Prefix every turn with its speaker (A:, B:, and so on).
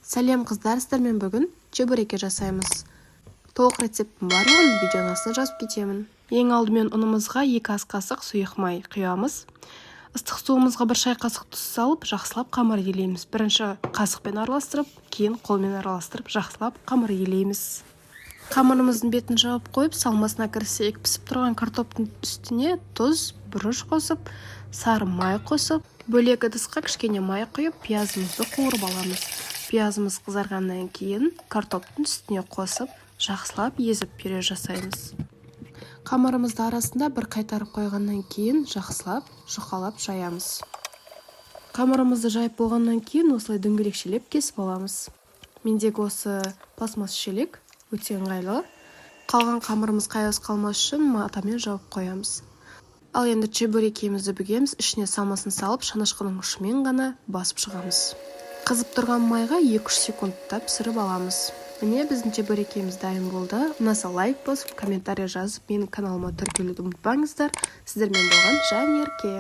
A: Сәлем, қыздар! Сіздермен бүгін чебуреки жасаймыз. Толық рецепттің барлығын видеоның астына жазып кетемін. Ең алдымен ұнымызға 2 ас қасық сұйық май құямыз. Ыстық суымызға 1 шай қасық тұз салып, жақсылап қамыр илейміз. Бірінші қасықпен араластырып, кейін қолмен араластырып, жақсылап қамыр илейміз. Қамырымыздың бетін жауып қойып, салмасына кірісейік. Пісіп тұрған картоптың үстіне тұз, бұрыш қосып, сары май қосып, бөлек ыдысқа кішкене май құйып, пиязымызды қуырып аламыз. Пиязымыз қызарғаннан кейін картоптың үстіне қосып, жақсылап езіп, пюре жасаймыз. Қамырымызды арасында бір қайтарып қойғаннан кейін, жақсылап жұқалап жаямыз. Қамырымызды жайып болғаннан кейін, осылай дөңгелекшелеп кесіп аламыз. Мендегі осы пластмасс шелек өте ыңғайлы. Қалған қамырымыз қайғысы қалмас үшін матамен жауып қоямыз. Ал енді чебурекімізді бүгеміз. Ішіне салмасын салып, шанышқының ұшымен ғана басып шығамыз. Қызып тұрған майға 2-3 секундта пісіріп аламыз. Міне, біздің чебурекіміз дайын болды. Ұнаса, лайк басып, комментарий жазып, менің каналыма тіркелуді ұмытпаңыздар. Сіздермен болған Жанерке.